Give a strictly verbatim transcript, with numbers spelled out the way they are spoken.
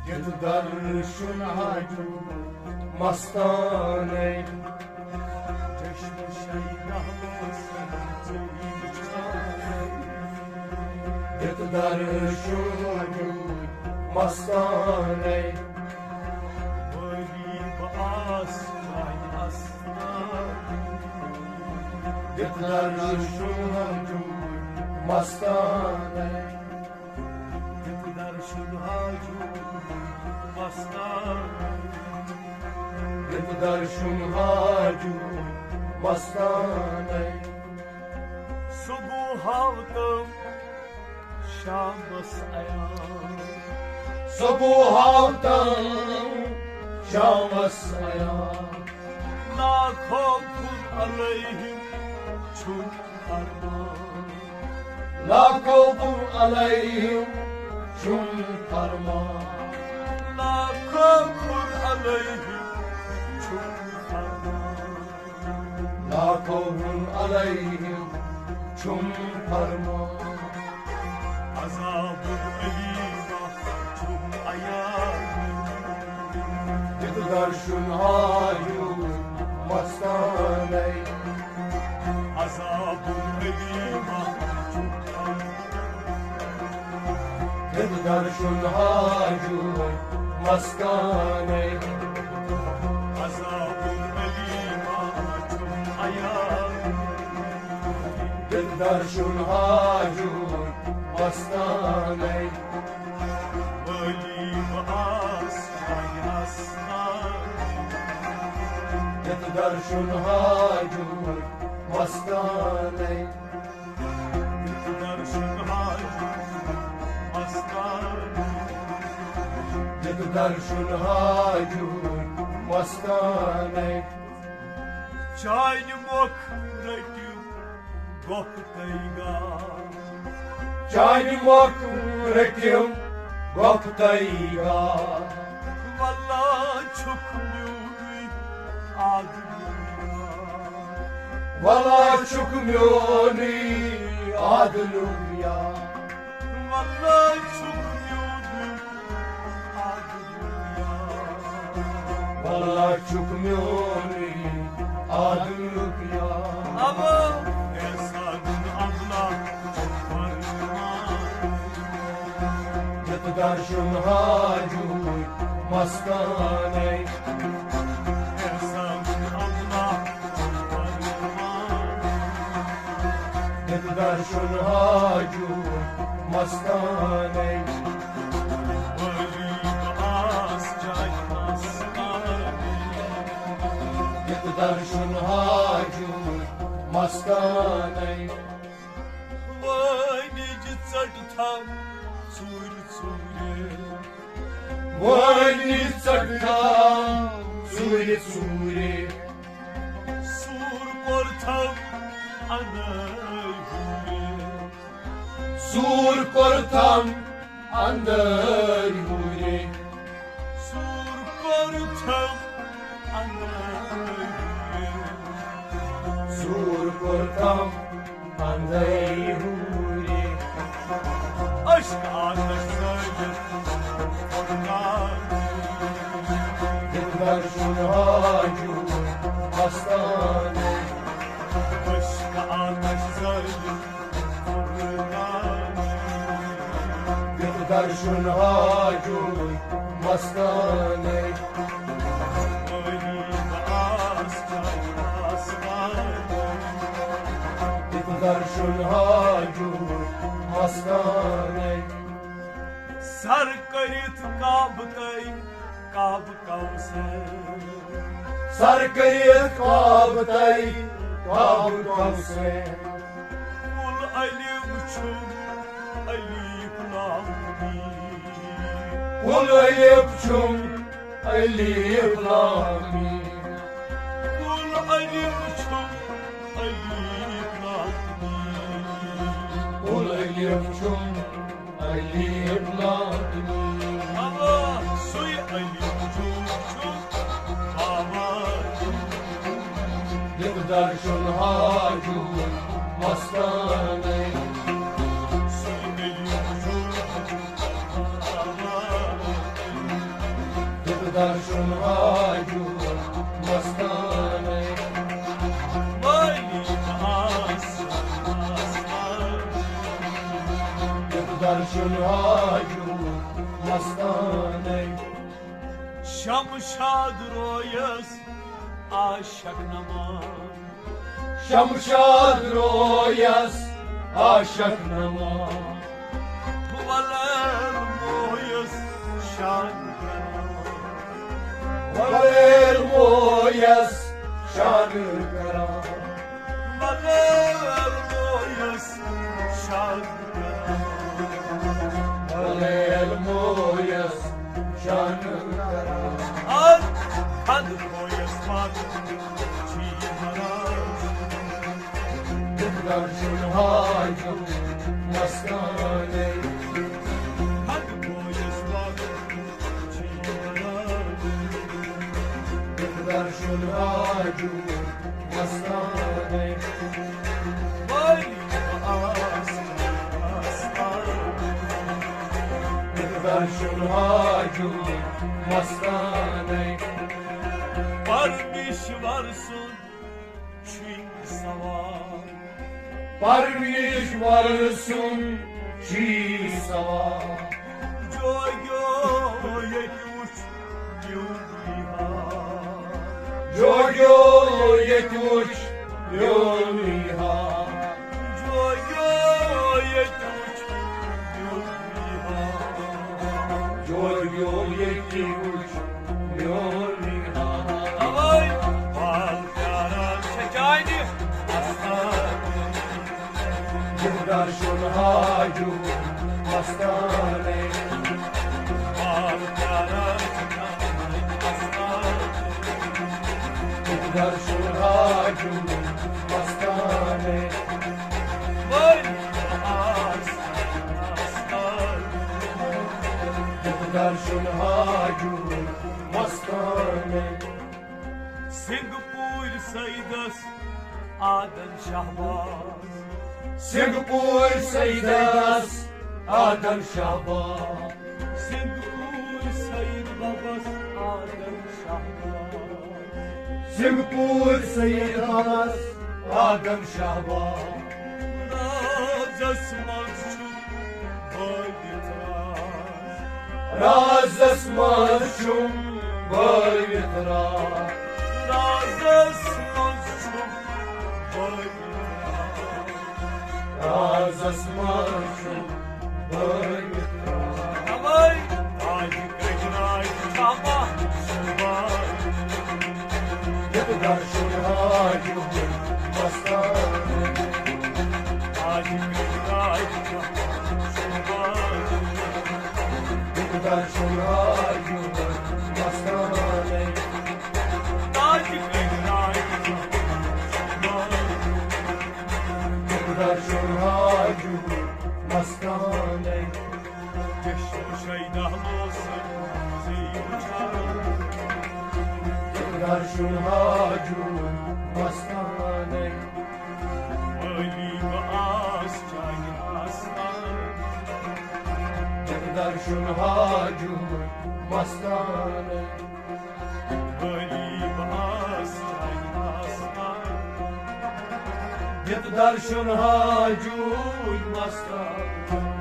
دِتھ درشُن حاجو مستانَے۔ چشمہٕ شیداہس ژٕ وٕچھان۔ دِتھ درشُن حاجو مستانَے۔ وٲلی بہٕ آس چانہِ استان۔ دِتھ درشُن حاجو مستانَے۔ دِتھ درشُن حاجو مستانَے۔ دِتھ درشُن حاجو مستانَے۔ صبح ہاو تم شامس عیان۔ صبح ہاو تم شامس عیان۔ لا خوف علیہم چھُنہٕ فرمان۔ لا خوف علیہم چھُنہٕ فرمان۔ لا خوف علیہم چھُنہٕ فرمان۔ لا خوف علیہم چھُنہٕ فرمان۔ عذاب الیما چھُم عیان۔ دِتھ درشُن حاجو مستانَے۔ عذاب الیما چھُم عیان۔ دِتھ درشُن حاجو مستانَے۔ عذاب الیما چھُم عیان۔ دِتھ درشُن حاجو مستانَے۔ وٲلی بہٕ آس چانہِ استان۔ دِتھ درشُن حاجو مستانَے۔ دِتھ درشُن حاجو مستانَے۔ دِتھ درشُن حاجو مستانَے۔ چانہِ مۄکھ رٔٹِم گۄپھٕ تَے گاو۔ چانہِ مۄکھ رٔٹِم گۄپھٕ تَے گاو۔ وَلہ چھُکھ میونُے عادلُک یار۔ وَلہ چھُکھ میونُے عادلُک یار۔ وَلہ چھُکھ میونُے عادلُک یار۔ وَلہ چھُکھ میونُے عادلُک یار۔ اَوا احسانُن اَملا چھُ فرمان۔ دِتھ درشُن حاجو مستانَے۔ احسانُن اَملا دِتھ درشُن حاجو مستانَے۔ وٲلی بہٕ آس چانہِ مستانَے۔ دِتھ درشُن حاجو مستانَے۔ وٲنِج ژٔٹ تھم ژوٗرِ ژوٗرِ۔ وٲنِج ژٔٹ تھم ژوٗرِ ژوٗرِ۔ سوٗر کوٚر تھم اندٲے ہوٗرِ۔ سوٗر کوٚر تھم اندٲے ہوٗرِ۔ سوٗر کوٚر تھم اندٲے ہوٗرِ۔ سوٗر کوٚر تھم اندٲے ہوٗرِ۔ عشق آتش زٲلِتھ کوٚر کار۔ دِتھ درشُن حاجو مستانَے۔ عشق آتش زٲلِتھ کوٚر کار۔ دِتھ درشُن حاجو مستانَے۔ وٲلی بہٕ آس چانہِ مستانَے۔ دِتھ درشُن حاجو مستانَے۔ سر کٔرِتھ کعبہٕ تَے کعبہٕ کوثر۔ سر کٔرِتھ کعبہٕ تَے کعبہٕ کوثر۔ کُل الف چھُم الف لام میم۔ کُل الف چھُم الف لام میم۔ کُل الف چھُم الف لام میم۔ کُل الف چھُم الف لام میم۔ اوا، سُے الف چھُم چھُم بابا۔ دِتھ درشُن حاجو مستانَے۔ سُے الف چھُم درشن حاجو مستانَے۔ مٲلی آس، آس، آس۔ درشن حاجو مستانَے۔ شمشاد رویس عاشق نما۔ شمشاد رویس عاشق نما۔ ولر مویس شان کران۔ ولر مویس شان کران۔ ولر مویس شان کران۔ ولر مویس شان کران۔ از خند مویس پات چی مراش۔ درشن حاجو مستانَے۔ خند مویس پات چی مراش۔ درشن حاجو مستانَے۔ ولی آس، آس، آس۔ درشن حاجو مستانَے۔ پرمیشور سُنٛد چھُے سوال۔ پرمیشور سُنٛد چھُے سوال۔ جوگیو ییٚتہِ وُچھ میونُے حال۔ جوگیو ییٚتہِ وُچھ میونُے حال۔ جوگیو ییٚتہِ وُچھ میونُے حال۔ جوگیو ییٚتہِ وُچھ میونُے حال۔ اوے، بال پیاران چھےٚ چانہِ آستان۔ درشن حاجو مستانَے۔ بال پیاران چھےٚ چانہِ آستان۔ درشن حاجو مستانَے۔ وٲلۍ آس، آستان۔ درشن حاجو مستانَے۔ سنگھ پوٗرۍ سیدس آدن شہباز۔ سنگھ پوٗرۍ سیدس آدن شہباز۔ سنگھ پوٗرۍ سید ببس آدن شہباز۔ سنگھ پوٗرۍ سید ببس آدن شہباز۔ رازس منٛز چھُ بٲوِتھ راز۔ رازس منٛز چھُم بٲوِتھ راز۔ رازس منٛز چھُم بٲوِتھ راز۔ رازس منٛز چھُم بٲوِتھ راز۔ اوے، تاج گجراج شاباش، شاباش۔ یتھ درشن حاجو مستانَے۔ آج گجراج شاباش۔ یتھ درشن حاجو مستانَے۔ آج گجراج شاباش۔ یتھ درشن حاجو مستانَے۔ چشم شیدا لوسن زی وچھان۔ درشن حاجو مستانَے۔ ولی بہٕ آس چانہِ آستان۔ درشن حاجو مستانَے۔ ولی بہٕ آس چانہِ آستان۔ درشن حاجو مستانَے۔